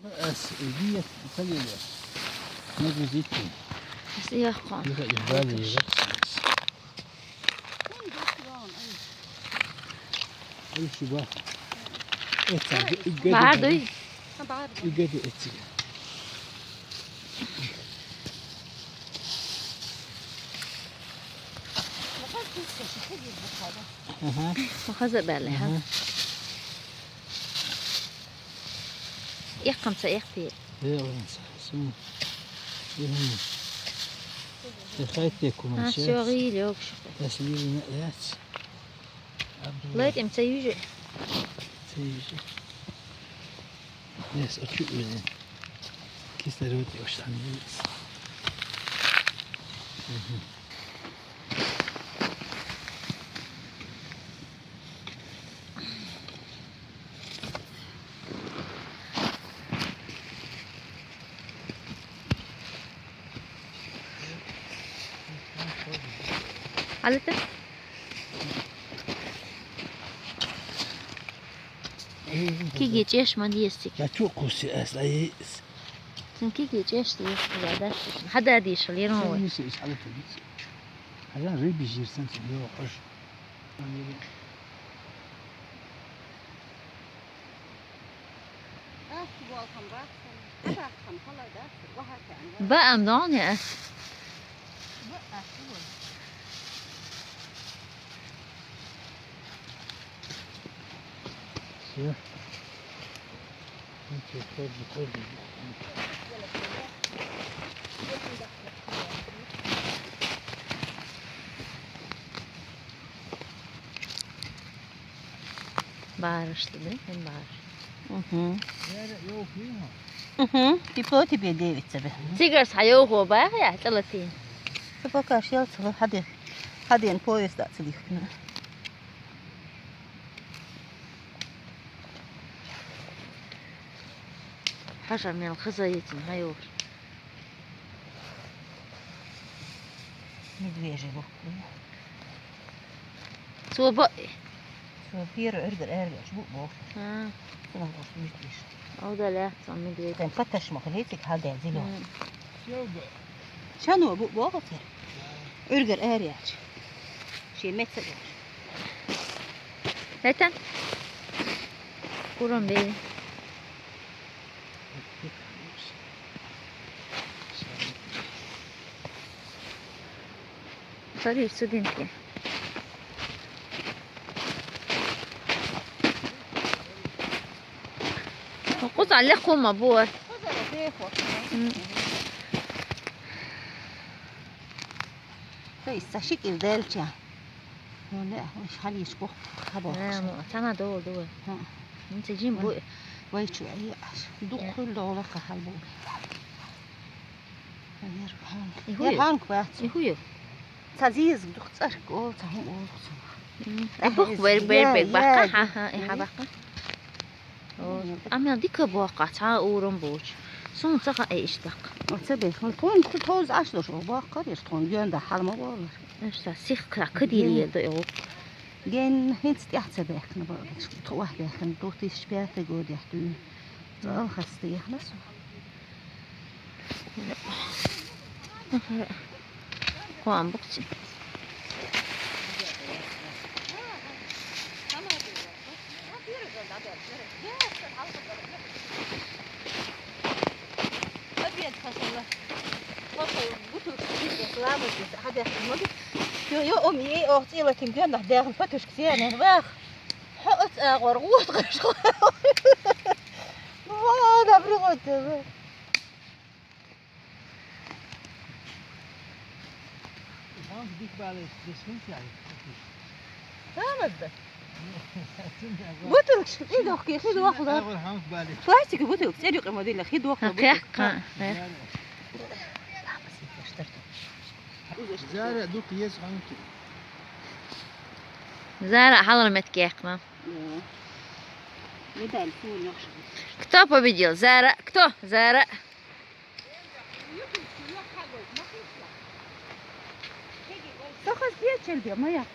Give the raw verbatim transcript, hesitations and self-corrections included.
Ас, иди, я, пока не я. Нагрузить. Ас, я, хон. Иха, и далее, я. Ай, шуба. Это, ига. Бардой. Ига да эти. Ага. Махаза бәле, ха. Ага. Их камса, их пи. Э, он са, сум. Ихм. Ихайте кумача. А, всё, и лёг, шо. Эс вилина эц. Лайт им цаюжи. Цаюжи. Эс, очу уже. Кислород ёшан. Мгм. Алита? Киги чеш мадиестик. Я чу куси эс, ай. Син киги чеш ди, я да. Хада ди шалирон. Син иш алита. Хажан рыби жирсан син ё хош. Ба ам дон я. Всё. Ну чё, ходи, ходи. Барышты, да? Хем барыш. Мгм. Мгм. Тепло тебе, девять тебе. Цигар схаёу го бах я, цалатин. Ты пока шел целый, ходи. Ходи, поезд да, целый. Хажа мел хаза етин, хайор. Медвежий бу. Цо бо. Цо пир өргөр эргеш бу бо. А. Цо бо медвеж. О да ля, цо медвеж. Тем паташ мо хлетик халде зило. М. Шано бу бо тер. Өргөр эргеш. Ши мецер. Этен. Курон бери. Сари судинки. Кус алле кума буар. М. Исса шикил делча. Ну, не, уж халиш кох хабо. Э, ну, цана дол, дол. Ха. Ну, ци жим бу. Вай чу, ай, аш. Дух хул дола хал бу. Ихуй. Ихуй квац. Ихуй. Цазиз дух царк ол, цахун ол, цахун. М. Э, бух бер, бер, бер, бака, ха, ха, э, ха, бака. О, амел дика боакъа, цхьа урам боч. Сун цаха э иштак. Оце бе, хун тон, тон тоз аш дош, боакъа деш, тон гёнда халма болар. Эшта сих кра кадили да о. Ген хинц тяхца бехна болар. Тох бехна, две тысячи пятый год яхту. Зал хасты яхна су. Куам буксин. Обед хасала. Хасала бутылка слабость, хадя хмады. Ё, ё, ом ей ох цила тим гён да дягн патушк сианен вах. Хо оц агор гут гыш. Ва, добрый год. Тамада. Бутылкаш, идохки, хидохла. Пластик бутылкаш, церюк модели, хидохла. Хакка. Зара дук ес ханки. Зара халар меткехна. Медаль фу нёхш. Кто победил? Зара. Кто? Зара. Сахас бечелде, моя.